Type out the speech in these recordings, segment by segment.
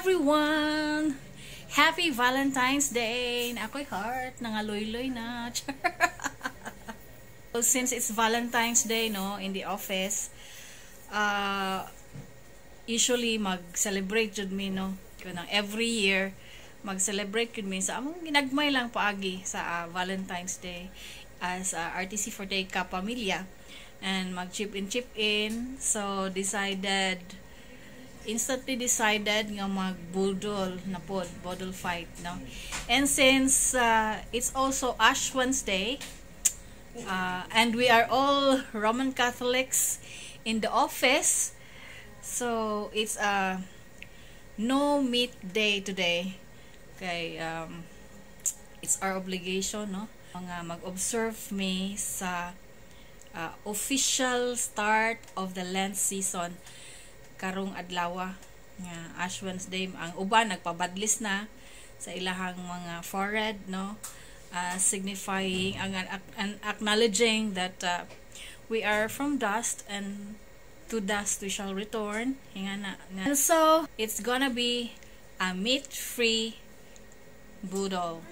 Everyone! Happy Valentine's Day! Na ako'y heart, nangaloyloy na. Since it's Valentine's Day, no, in the office, usually mag-celebrate jud mi, no. Kanang every year mag-celebrate jud mi sa among ginagmay lang paagi sa Valentine's Day as RTC Forte kapamilya and mag-chip in chip in. So decided instantly decided nga magbudol na pod, budol fight, no. And since it's also Ash Wednesday, and we are all Roman Catholics in the office, so it's a no meat day today. Okay, it's our obligation, no, nga mag-observe mi sa official start of the Lent season karong adlaw nga Ash Wednesday. Ang uban nagpabadlis na sa ilahang mga forehead, no, signifying ang and acknowledging that we are from dust and to dust we shall return. Hinga na. And so it's gonna be a meat free budol.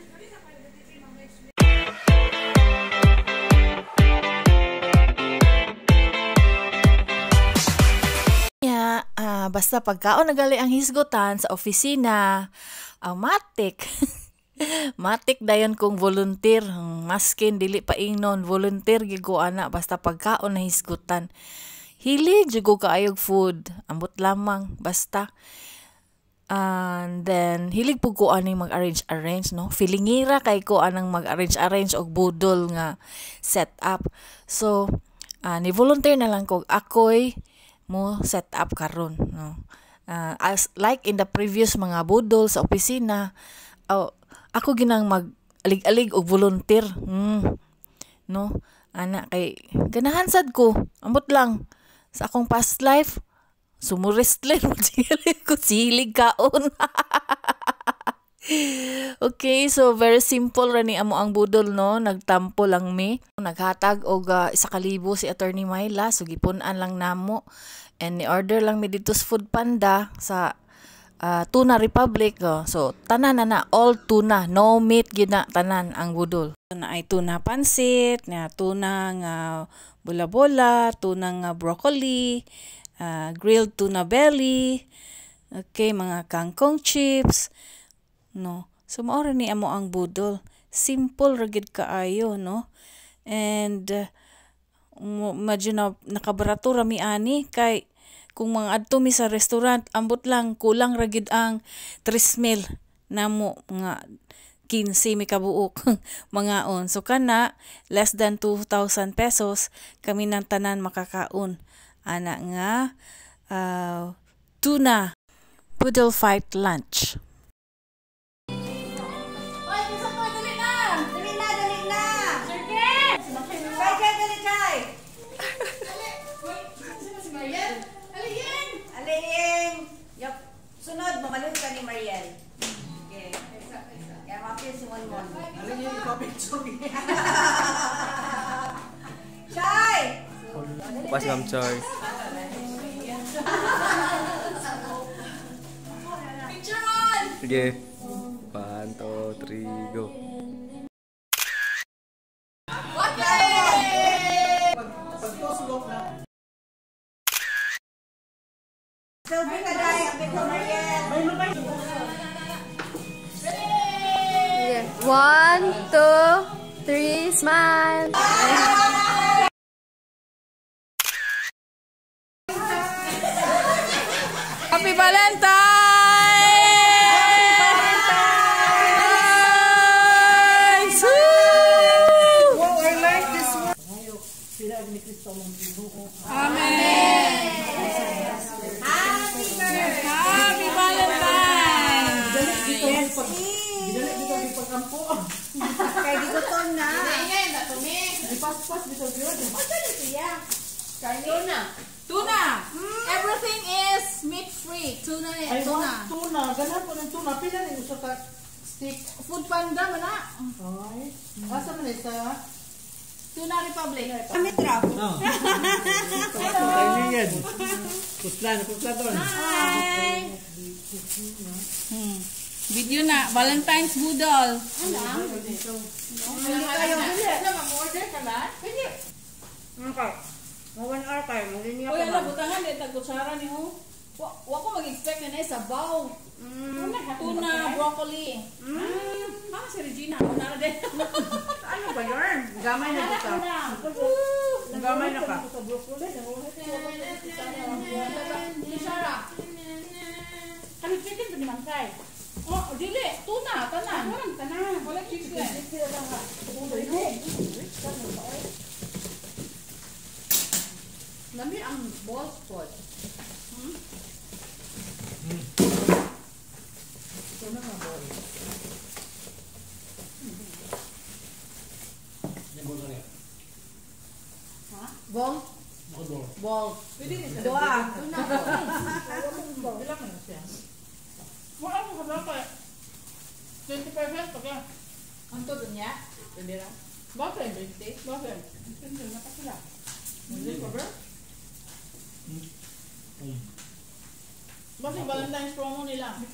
Ya, basta pagkaon nagali ang hisgutan sa opisina, matik. Matik dayon kong volunteer, maskin dili pa ingnon, volunteer gyud ko ana basta pagkaon na hisgutan. Hilig jud ko kaayog food, ambot lamang basta. And then hilig pud ko aning mag-arrange arrange, no. Feelingira kay ko anang mag-arrange arrange og budol nga set up. So ni volunteer na lang ko, ako'y mo set up karon, no. As like in the previous mga budol sa opisina, oh, ako ginang mag-alig-alig og volunteer. No, ana kay ganahan sad ko, ambot lang sa akong past life sumo wrestler ko, silig kaon. Okay, so very simple ra ni amo ang budol, no. Nagtampo lang mi. Naghatag og 1,000 si Attorney Myla, so gipun-an lang namo. And ni-order lang mi dito sa Food Panda sa Tuna Republic. Oh. So tanan na na, all tuna, no meat gid na tanan ang budol. Na ay tuna pansit, na tuna nga bola-bola, tuna nga broccoli, grilled tuna belly, okay, mga kangkong chips, no. So mao ra ni amo ang budol. Simple ra gid kaayo, no. And medyo na nakabarato ra mi ani kay kung mga adto mi sa restaurant, ambot lang kulang ra gid ang 3 mil namo nga 15 mi kabuok mangaon. So kana less than 2,000 pesos kami nang tanan makakaon ana nga tuna budol fight lunch. Oy, kinsa to? Dali na! Dali na, dali na! Chay, chay, dali, chay! Sino si Mariel? Aliin! Aliing! Yup. Sunod, mamalun ka ni Mariel. Okay. Kaya mapil si Monmon. Chay! Pas Ma'am Choi. Picture on! Sige. 1, 2, 3, go. Okay! Selfie ka dahil. Apit ko, Mariel. Okay. 1, 2, 3, smile! Happy Valentine's! Woo! Wow, I like this one. Amen! Happy Valentine's! Kay gigutom na. Tuna! Everything is meat-free. Tuna, I tuna. want tuna. Ganahan po ng tuna. Pila ni usa ka stick? Food Panda man na. Ay. Asa man isa? Tuna Republic. Mitra. Hi! Video na, Valentine's Budol. Okay. Mga 1 hour kayo. Maglinya Uy, ka ala, ba? butangan, di tag-kutsara ni ho. Wa ko mag-expect na na sabaw. Tuna, broccoli. Ah, si Regina, ako na din. Ano ba yun? Gamay na dito. Gamay na ka. Kutsara. Kami chicken pa naman kay. Oh, dili, tuna, tanan. Walang tanan. Wala chicken. Lami ang balls pod. Ball? Ball. Dua. Wala ko kabalo kay 20% pa ka. Ang to niya? Pwede ra? Bakit? 20? Bakit? Hindi na pa sila. Hindi pa ba? Bakit Valentine's promo nila? Ha?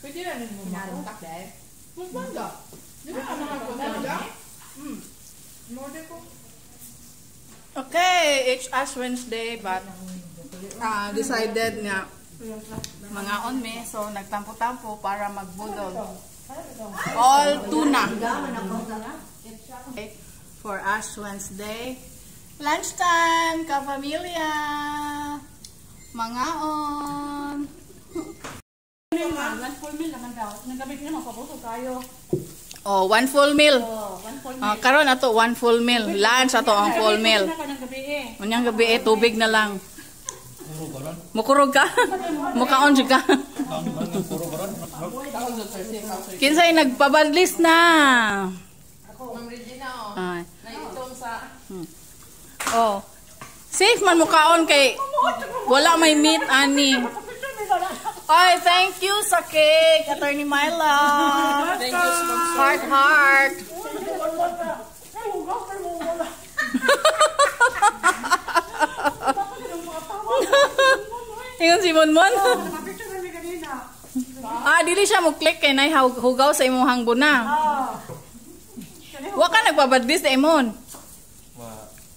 Pwede na rin mo makontak dahil. Mas banda. Di ba ang mga kontak? Order ko. Okay, it's Ash Wednesday but decided nga mga on me, so nagtampo-tampo para magbudol. All tuna. Okay, for Ash Wednesday. Lunchtime, kapamilya! Mga on! One full meal naman daw. Nagabi naman pabuto tayo. Oh, one full meal. Oh, one full meal. Ah, karon ato one full meal. Lunch ato ang full meal. Na ka ng gabi eh. Unyang gabi eh, tubig na lang. Mukurog ka? Mukaon jud ka? Kinsay nagpabadlis na? Ma'am Regina, oh. Ay. Naitom sa... Oh. Safe man mukaon kay wala may meat ani. Ay, thank you sa cake, Attorney Myla. Thank you, sponsor. Heart, heart. Ingon si Monmon. Ah, dili siya mo click kay nay hugaw sa imong hangbuna. Wa ka nagpabadlis sa imon. Wa.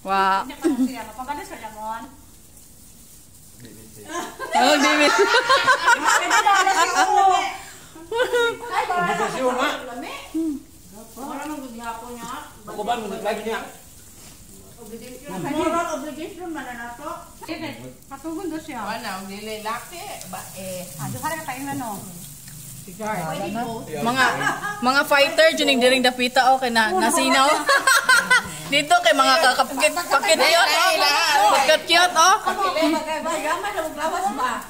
Wa. Mapagalis ka jamon. Oh, dili. Wala man gud hapon niya. Ako ba nung nag-live niya? Moral obligation man na nato. Patugon do siya. Wala, dili laki. Ba, eh. Ah, duha ra ka tayo na no. Mga mga fighter juning diring dapita oh kay na nasinaw. Dito kay mga kakapkit pakit cute oh. Pakit cute oh. Kay ba yaman na og lawas ba?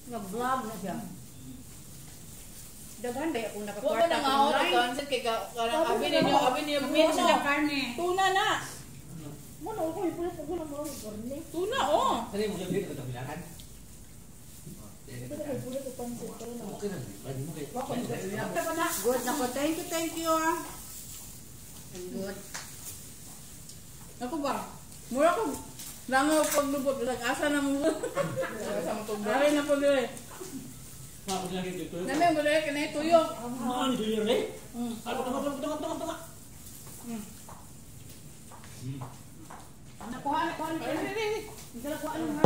Nag-vlog na siya. Daghan ba akong Wa nakakwarta man ang ahon og concept kay kanang abi ninyo meat Sila no. karne. Tuna na. Tuna oh. Dali mo yung dito bilangan. Okay na, pwede mo kayo. Good nako. Thank you, thank you. Ah. Good. Ako ba? Mura ko langaw paglubot bisag asa na mo. Asa mo tubig. Ari na po dire. Ako lang dito. Nami mo dire kanay tuyo. Ano dito yun eh? Ano tunga tunga tunga tunga tunga. Nakuha na kuha na. Nakuha na.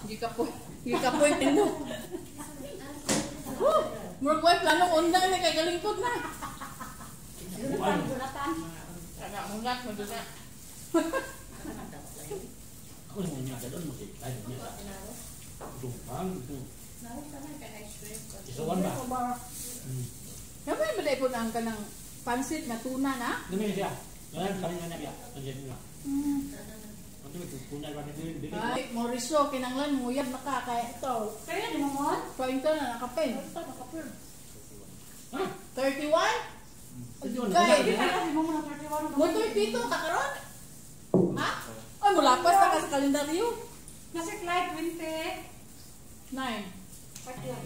Gikapoy. Gikapoy tindog. Woo! Murag way plano undang ni kay galingkod na. Sana, mungat mo doon na. Ako mo niya doon mo si. Ay niya. Dumpang ito. Isawan ba? Gamay ba dai pud ang kanang pansit nga tuna na? Dumi siya. Wala kami na niya. Andiyan na. Ano ito kunal ba dili dili. Ay, Mauricio, kinanglan muyab na ka kay ito. Kaya ni mo Painta na nakapin. Ha? 31? 21. Kay, Na. Mo 32 ka karon? Ha? Ay, mulapas na ka sa kalendaryo. Nasa Clyde 20. 9. Sakla.